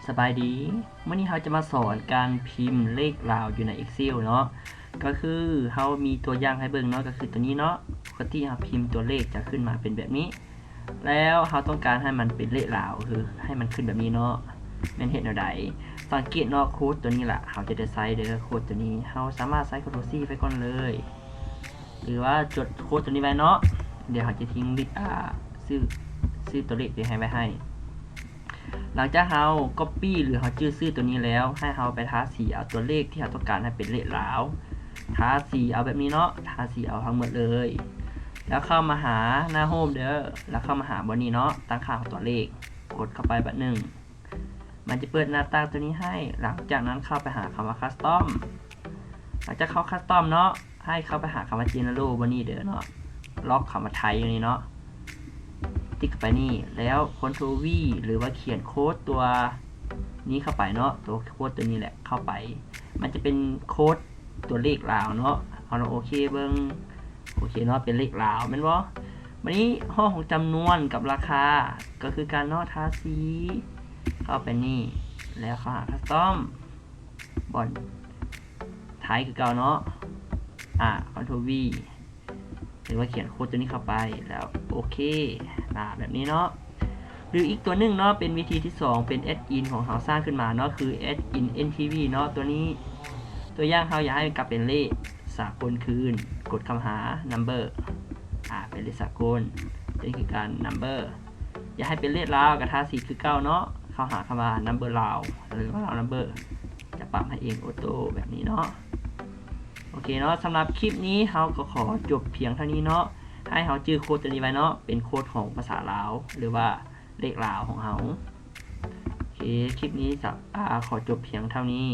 ສະບາຍດີ ມື້ນີ້ເຮົາຈະມາສອນການພິມເລກລາວຢູ່ໃນ Excel ເນາະ ກໍຄືເຮົາມີຕົວຢ່າງໃຫ້ເບິ່ງເນາະ ກໍຄືຕົວນີ້ເນາະ ປົກກະຕິເຮົາພິມຕົວເລກຈະຂຶ້ນມາເປັນແບບນີ້ ແລ້ວເຮົາຕ້ອງການໃຫ້ມັນເປັນເລກລາວ ຄືໃຫ້ມັນຂຶ້ນແບບນີ້ເນາະ ແມ່ນເຮັດແນວໃດ? ສັງເກດເນາະ ໂຄດຕົວນີ້ລະ ເຮົາຈະໄດ້ໃຊ້ເດີ ໂຄດຕົວນີ້ ເຮົາສາມາດໃຊ້ Ctrl C ໄວ້ກ່ອນເລີຍ ຫຼືວ່າຈົດໂຄດຕົວນີ້ໄວ້ເນາະ ດຽວເຮົາຈະຖິ້ມ ອາ ຊື່ ຊື່ຕົວເລກທີ່ໃຫ້ໄວ້ໃຫ້ ຫຼັງຈາກເຮົາ Copy ຫຼືເຮົາຈື່ຊື່ຕົວນີ້ແລ້ວ ໃຫ້ເຮົາໄປທາສີເອົາຕົວເລກທີ່ເຮົາຕ້ອງການໃຫ້ເປັນເລກລາວ ທາສີເອົາແບບນີ້ເນາະ ທາສີເອົາທັງໝົດເລີຍ ແລ້ວເຂົ້າມາຫາໜ້າ Home ເດີ ແລ້ວເຂົ້າມາຫາບ່ອນນີ້ເນາະ ຕັ້ງຄ່າຂອງຕົວເລກ ກົດເຂົ້າໄປບາດໜຶ່ງ ມັນຈະເປີດໜ້າຕ່າງຕົວນີ້ໃຫ້ ຫຼັງຈາກນັ້ນເຂົ້າໄປຫາຄຳວ່າ Custom ຫຼັງຈາກເຂົ້າ Custom ເນາະ ໃຫ້ເຂົ້າໄປຫາຄຳວ່າ General ບ່ອນນີ້ເດີເນາະ ລັອກຄຳວ່າ Type ຢູ່ນີ້ເນາະ ຕິກເຂົ້າໄປນີ້ ແລ້ວ Ctrl V ຫຼືວ່າຂຽນໂຄດຕົວນີ້ເຂົ້າໄປເນາະ ຕົວໂຄດຕົວນີ້ແຫຼະເຂົ້າໄປ ມັນຈະເປັນໂຄດຕົວເລກລາວເນາະ ເຮົາລອງໂອເຄເບິ່ງ ໂອເຄເນາະ ເປັນເລກລາວແມ່ນບໍ່? ບາດນີ້ຫ້ອງຂອງຈຳນວນກັບລາຄາ ກໍຄືກັນເນາະ ທາສີເຂົ້າໄປນີ້ ແລ້ວເຂົ້າຫາ Custom ບ່ອນ Type ຄືເກົ່າເນາະ ອາ Ctrl V ຫຼືວ່າຂຽນໂຄດຕົວນີ້ເຂົ້າໄປ ແລ້ວໂອເຄ ອາ ແບບນີ້ເນາະ ຫຼືອີກຕົວໜຶ່ງເນາະ ເປັນວິທີທີສອງ ເປັນ Add-in ຂອງເຮົາສ້າງຂຶ້ນມາເນາະ ຄື Add-in NTV ເນາະ ຕົວນີ້ ຕົວຢ່າງເຮົາຢາກໃຫ້ມັນກັບເປັນເລກສາກົນຄືນ ກົດເຂົ້າຫາ Number ອາ ເປັນເລກສາກົນ ຕົວນີ້ຄືກັນ Number ຢາກໃຫ້ເປັນເລກລາວ ກໍທາສີຄືເກົ່າເນາະ ເຂົ້າຫາຄຳວ່າ Number ລາວ ຫຼືວ່າ Round Number ຈະປັບໃຫ້ເອງໂອໂຕ້ແບບນີ້ເນາະ ໂອເຄເນາະ ສຳລັບຄລິບນີ້ເຮົາກໍຂໍຈົບພຽງເທົ່ານີ້ເນາະ ໃຫ້ເຮົາຈື່ໂຄດຕົວນີ້ໄວ້ເນາະ ເປັນໂຄດຂອງພາສາລາວ ຫຼືວ່າເລກລາວຂອງເຮົາ ໂອເຄ ຄລິບນີ້ສະ ອາ ຂໍຈົບພຽງເທົ່ານີ້.